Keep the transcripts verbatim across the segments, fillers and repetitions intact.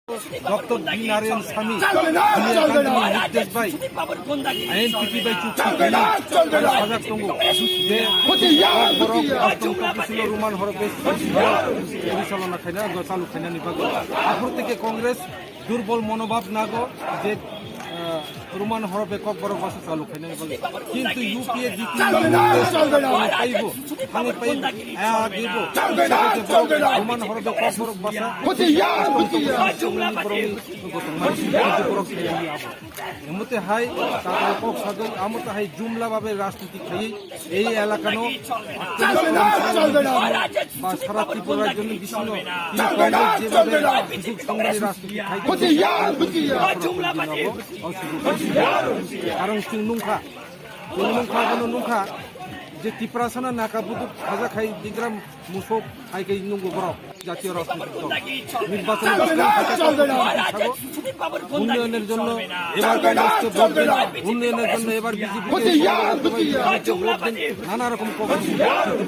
Doctor B Narayan Sami, Sonia Gandhini nirdesh bai, I N P T bai chukti khaina sajak tongo je borok Roman horope porichalona khaina, chalu khainani bagwi. Aphuru tike Congress durbol monobhab nago je, ah, Roman horope Kokborok basa chalu khainani bagwi. Kintu U P A jiti paibo, thangwi pai, ah, gibo. Roman horope Kokborok basa Emte hai, tatal kok sagwi, amte hai jumla babe rajniti khaiwi, ei elakano ba sara Tripura rajyoni bisingo tini Congress jebabe sujog songmani rajniti khai, karon chwng nungkha, chwng nungkha, bono nungkha je Tiprasano naka buduk khaja khai digram musuk hai khai nungo borok. Jatiyo rajnitik dol. Nirbachon bwskang unnoyoner jonno ebar Congress ke vote din, unnoyoner jonno ebar B J P ke vote din, nana rokom kok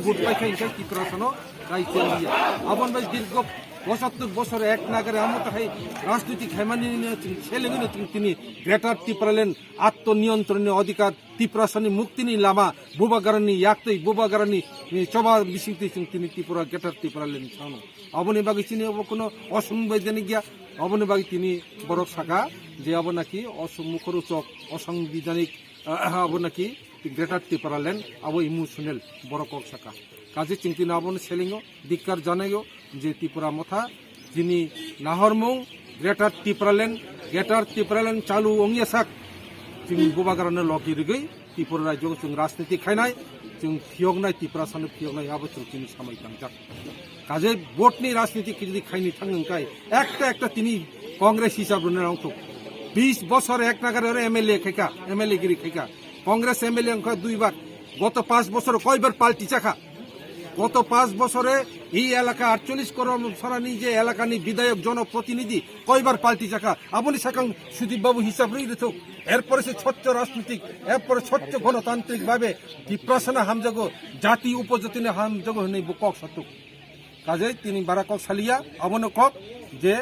vote paikha hinkhe Tiprasano rai cheliya. Aboni bai dirgo pochattor bosor ek nagare amo tahai rajniti khaimani chwng selengino chwng tini Greater Tipraland atto niyontronni odhikar Tiprasani muktini lama, Bubagrani yaktwi, Bubagrani, eh, choba bisingtwi chwng tini Tripura, Greater Tipraland sano. Aboni bagwi chini obo kuno osonbaidanik ya, aboni bagwi tini borok saka je abo naki oso-, mukhorusok, osonbaidanik, ah, abo naki Greater Tipraland, abo emotional borok kok saka. Kaje chwng tini abono selingo, dikkar janaio, je Tipra Motha, chini nahormung Greater Tipraland, Greater Tipraland chalu wngya sak, chini Bubagrano logi rigwi Tripura rajyo chwng rajniti khainai, chwng phiyoknai, Tiprasano phiyoknai, abo chwng chini samai tangjak. Kaje vote ni rajniti khe jodi khaini thang wngkai, ekta ekta tini Congress hisab rwna nangthok. Bis bosor ek nagare oro M L A khaika, M L A giri khaika. Congress M L A wngkha duibar. Goto panch bosor koibar party chakha? Goto panch bosore ei elaka atchollish korom sarani je elakani bidhayok jonoprotinidhi koibar party chakha? Aboni sakang Sudip Babu hisab rwi rwthok. Erpore se swchho rajnitik, erpore swchho gonotantrik babe Tiprasano hamjago, jati upojatino hamjago hwnwi bo kok sathok. Kajei tini bara kok saliya, abono kok je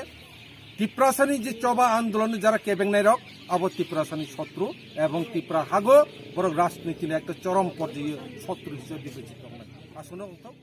Tiprasani je choba andolon jara kebengnai rok, abo Tiprasani sotru ebong Tipra hago borok rajnitini ekta chorom porjayo sotru hisabe bibechit tongnai. Aswkno wngthok.